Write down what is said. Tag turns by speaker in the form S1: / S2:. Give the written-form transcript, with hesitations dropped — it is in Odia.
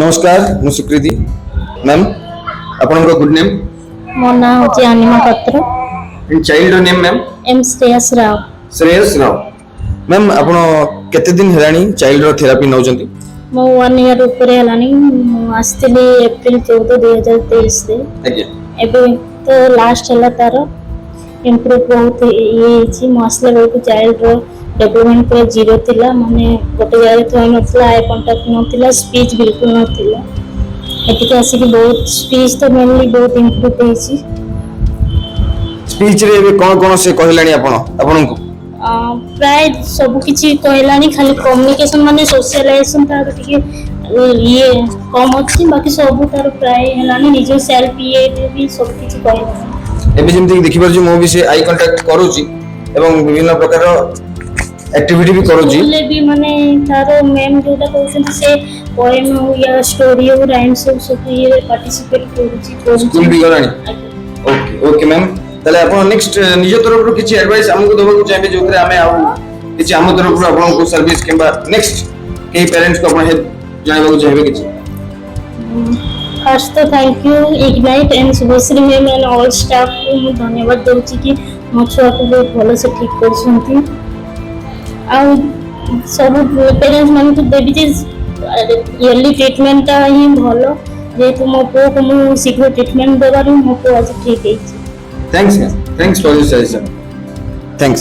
S1: ନମସ୍କାର, ମୁଁ ସୁକୃତି। ମ୍ୟାମ୍, ଆପଣଙ୍କ ଗୁଡ୍ ନେମ୍?
S2: ମୋ ନାଁ ହେଉଛି Anima Patra.
S1: Child name ma'am?
S2: M Shreyas Rao.
S1: Shreyas Rao. Ma'am, ଆପଣ କେତେ ଦିନ ହେଲାଣି ଚାଇଲ୍ଡର ଥେରାପି ନେଉଛନ୍ତି?
S2: ମୁଁ ୱାନ୍ ଇୟର୍ ଉପରେ ହେଲାଣି। ମୁଁ ଆସିଥିଲି ଏପ୍ରିଲ 14, 2023ରେ। ଏବେ ତ ଲାଷ୍ଟ ହେଲା। ତାର ଇମ୍ପ୍ରୁଭ୍ ବହୁତ ଇଏ ହେଇଛି। ମୁଁ ଆସିଲା ବେଳକୁ ଚାଇଲ୍ଡର ଡେଭଲପମେଣ୍ଟ ପୁରା ଜିରୋ ଥିଲା, ମାନେ ଗୋଟେ ଜାଗାରେ ଥୁଆ ନଥିଲା, ଆଇ କଣ୍ଟାକ୍ଟ ନଥିଲା, ସ୍ପିଚ୍ ବିଲକୁଲ ନଥିଲା। ଏଠିକି ଆସିକି ବହୁତ ସ୍ପିଚ୍ ତ ମେନଲି ବହୁତ ଇମ୍ପ୍ରୁଭ୍ ହେଇଛି।
S1: ସ୍ପିଚରେ ଏବେ କ'ଣ କ'ଣ ସେ କହିଲାଣି ଆପଣଙ୍କୁ?
S2: ପ୍ରାୟ ସବୁ କିଛି କହିଲାଣି। ଖାଲି କମ୍ୟୁନିକେସନ, ମାନେ ସୋସିଆଲାଇଜେସନ ତାର ଟିକେ ଇଏ କମ୍ ଅଛି। ବାକି ସବୁ ତାର ପ୍ରାୟ ହେଲାଣି। ନିଜ ସେଲ୍ଫ ଇଏ ବି ସବୁ କିଛି କହିଲାଣି।
S1: ଏବେ ଯେମିତିକି ଦେଖିପାରୁଛି ମୁଁ ବି, ସେ ଆଇ କଣ୍ଟାକ୍ଟ କରୁଛି ଏବଂ ବିଭିନ୍ନ ପ୍ରକାର ଆକ୍ଟିଭିଟି ବି କରୁଛି।
S2: ସ୍କୁଲରେ ବି ମାନେ ତାର ମ୍ୟାମ୍ ଯୋଉଟା କହୁଛନ୍ତି, ସେ ପଏମ୍ ହଉ ୟା ଷ୍ଟୋରି ହଉ, ରାଇମ୍ସ ହଉ, ସବୁ ଇଏ ପାର୍ଟିସିପେଟ୍ କରୁଛି କରୁଛି।
S1: ସ୍କୁଲ ବି ଗଲାଣି?
S2: ଆଜ୍ଞା।
S1: ଓକେ ଓକେ ମ୍ୟାମ୍, ତାହେଲେ ଆପଣ ନେକ୍ସଟ ନିଜ ତରଫରୁ କିଛି ଆଡଭାଇସ୍ ଆମକୁ ଦେବାକୁ ଚାହିଁବେ, ଯୋଉଥିରେ ଆମେ ଆଉ କିଛି ଆମ ତରଫରୁ ଆପଣଙ୍କୁ ସର୍ଭିସ କିମ୍ବା ନେକ୍ସଟ କେହି ପ୍ୟାରେଣ୍ଟସକୁ ଆପଣ ହେଲ୍ପ ଜଣାଇବାକୁ ଚାହିଁବେ କିଛି?
S2: ଫାର୍ଷ୍ଟ ତ thank you Ignite and Subhashree ma'am and all ଷ୍ଟାଫକୁ ମୁଁ ଧନ୍ୟବାଦ ଦେଉଛି କି ମୋ ଛୁଆକୁ ବହୁତ ଭଲସେ ଠିକ୍ କରୁଛନ୍ତି। ଆଉ ସବୁ ପ୍ୟାରେଣ୍ଟସ୍ ମାନଙ୍କୁ ଦେବି ଯେ ଇୟର୍ଲି ଟ୍ରିଟମେଣ୍ଟଟା ହିଁ ଭଲ। ଯେହେତୁ ମୋ ପୁଅକୁ ମୁଁ ଶୀଘ୍ର ଟ୍ରିଟମେଣ୍ଟ ଦେବାରୁ ମୋ ପୁଅ ଆଜି ଠିକ୍ ହେଇଛି।
S1: Thanks ma'am, thanks for your suggestion, thanks.